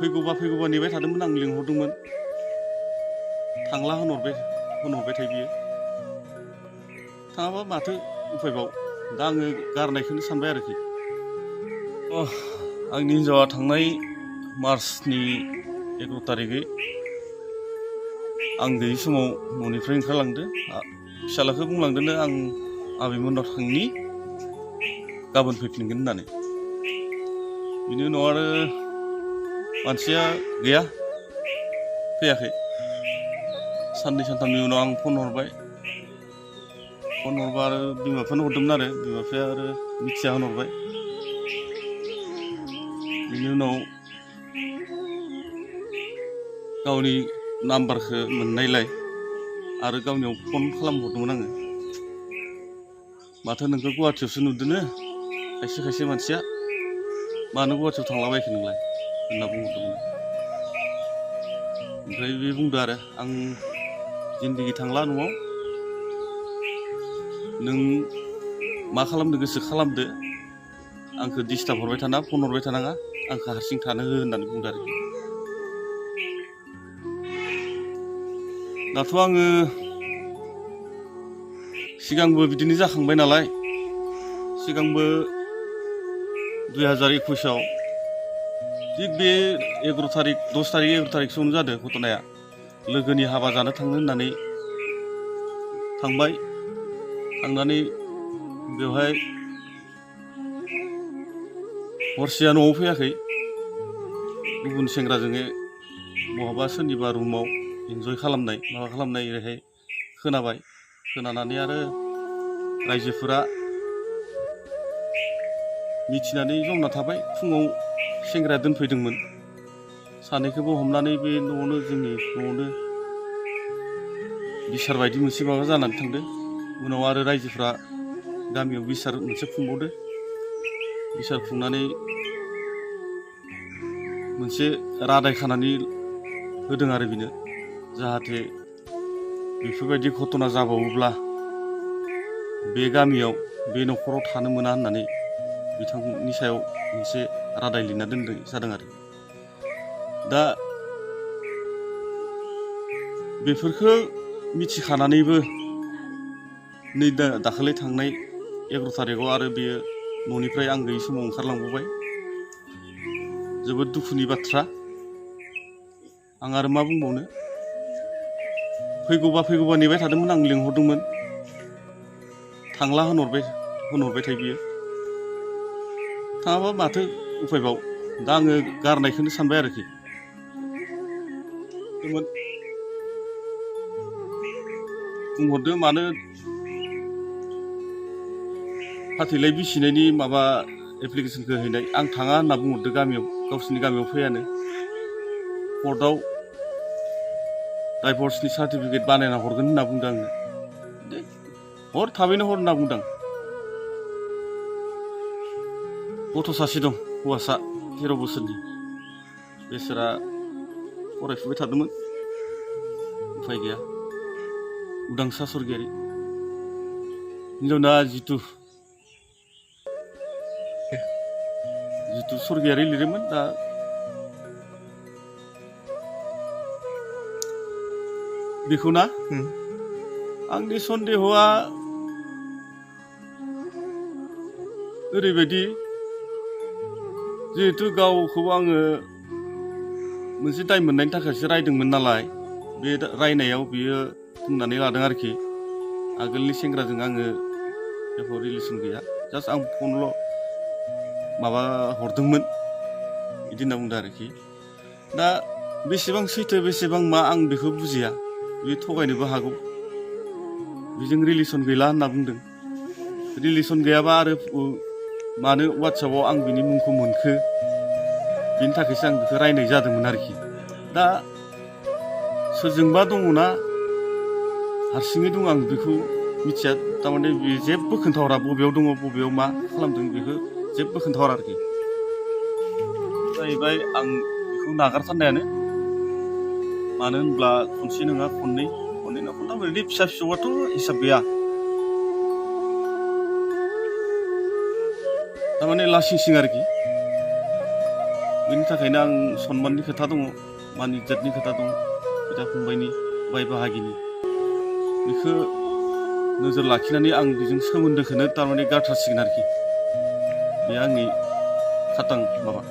फैगौबा नेबाय थादोंमोन आं लिंहरदोंमोन थांला होनहरबाय थायो बियो थाङाबा माथो उफायबाव दा आङो गारनायखौनो सानबाय आरोखि आंनि हिन्जावा थांनाय मार्चनि 11 तारिखै आं गैयि समाव न'निफ्राय ओंखारलांदो फिसालाखौ बुंलांदोंनो आं आबैमोननाव थांनि गाबोन फैफिनगोन होननानै बिनि उनाव आरो मानसिया गैया फैयाखै साननै सानथामनि उनाव आं फन हरबा आरो बिमा बिफानो हरदोंमोन आरो बिमा बिफाया आरो मिथिया होनहरबाय बिनि उनाव गावनि नाम्बारखौ मोननायलाय आरो गावनियाव फन खालामहरदोंमोन आङो माथो नोंखौ गुवाहाटियावसो नुदोंनो खायसे मानसिया मानो गुवाहाटियाव थांलाबायखो नोंलाय होनना बुंहरदोंमोन ओमफ्राय बे बुंदो आरो आं जिन्दगि थांला न'आव नों मा खालामनो गोसो खालामदो आंखौ डिस्टार्ब हरबाय थाना फन हरबाय थानाङा आंखौ हारसिं थानो हो होननानै बुंदो आरो दाथ' आङो सिगांबो बिदिनो जाखांबाय नालाय सिगांबो 2021आव थिग बे 10 तारिखसोआवनो जादों घटनाया लोगोनि हाबा जानो थांनो होननानै थांबाय थांनानै बेवहाय हरसेया न'आव फैयाखै गुबुन सेंग्राजों बहाबा सोरनिबा रुमाव इन्जय खालामनाय माबा खालामनाय ओरैहाय खोनानानै आरो रायजोफोरा मिथिनानै जमना थाबाय फुङाव सेंग्राया दोनफैदोंमोन सानैखौबो हमनानै बे जोंनि न'आवनो बिसार बायदि मोनसे माबा जानानै थांदो उनाव आरो रायजोफ्रा गामियाव बिसार मोनसे खुंबावदो बिसार खुंनानै मोनसे रादाय खानानै होदों आरो बिनो जाहाथे बेफोरबायदि घटना जाबावोब्ला बे गामियाव बे न'खराव थानो मोना होननानै बिथांनि सायाव मोनसे रादाय लिरना दोननाय जादों आरो दा बेफोरखौ मिथिखानानैबो नै दाखालि थांनाय 11 तारिखआव आरो बेयो न'निफ्राय आं गैयि समाव ओंखारलांबावबाय जोबोद दुखुनि बाथ्रा आं आरो मा बुंबावनो फैगौबा नेबाय थादोंमोन आं लिंहरदोंमोन थांला होनहरबाय थायो बियो थाङाबा माथो उफायबाव दा आङो गारनायखौनो सानबाय आरोखि बुंहरदो मानो फाथैलाय बिसिनायनि माबा एप्लिकेसनखौ हैनाय आं थाङा होनना बुंहरदो गावसिनि गामियाव फैयानो कर्टआव डाइभर्सनि सार्टिफिकेट बानायना हरगोन होनना बुंदों आङो थाबैनो हर होनना बुंदों गथ' सासे दं हौवासा 13 बोसोरनि बेसोरा फरायफुबाय थादोंमोन उफाय गैया उदांसा सरगियारि हिन्जावना जितु सरगियारि लिरोमोन दा बेखौना आंनि सन्देहआ ओरैबायदि जिहेतु गावखौ आङो मोनसे दाय मोननायनि थाखायसो रायदोंमोन नालाय बे रायनायाव बियो बुंनानै लादों आरोखि आगोलनि सेंग्राजों आङो जेबो रिलेसन गैया जास्ट आं फनल' माबा हरदोंमोन बिदि होनना बुंदों आरोखि दा बेसेबां सैथो बेसेबां मा आं बेखौ बुजिया बे थगायनोबो हागौ बेजों रिलेसन गैला होनना बुंदों रिलेसन गैयाबा आरो मानो वाट्सएपआव आं बिनि मुंखौ मोनखो बेनि थाखायसो आं बेखौ रायनाय जादोंमोन आरोखि दा सोरजोंबा दङना हारसिङै दङ आं बेखौ मिथिया थारमाने बे जेबो खोन्थाहरा बबेयाव दङ बबेयाव मा खालामदों बेखौ जेबो खोन्थाहरा आरोखि जाहैबाय आं बेखौ नागारथारनायानो मानो होनब्ला खनसे नङा खननै नङा खनथाम ओरैनो फिसा फिसौआथ' हिसाब गैया थारमाने लासिं सिं आरोखि बेनि थाखायनो आं सनमाननि खोथा दङ, मान इज्जतनि खोथा दङ, बिदा फंबायनि, बाय बाहागिनि। बेखौ नोजोर लाखिनानै आं बेजों सोमोन्दोखौनो थारमाने गारथारसिगोन आरोखि। बे आंनि खाथां माबा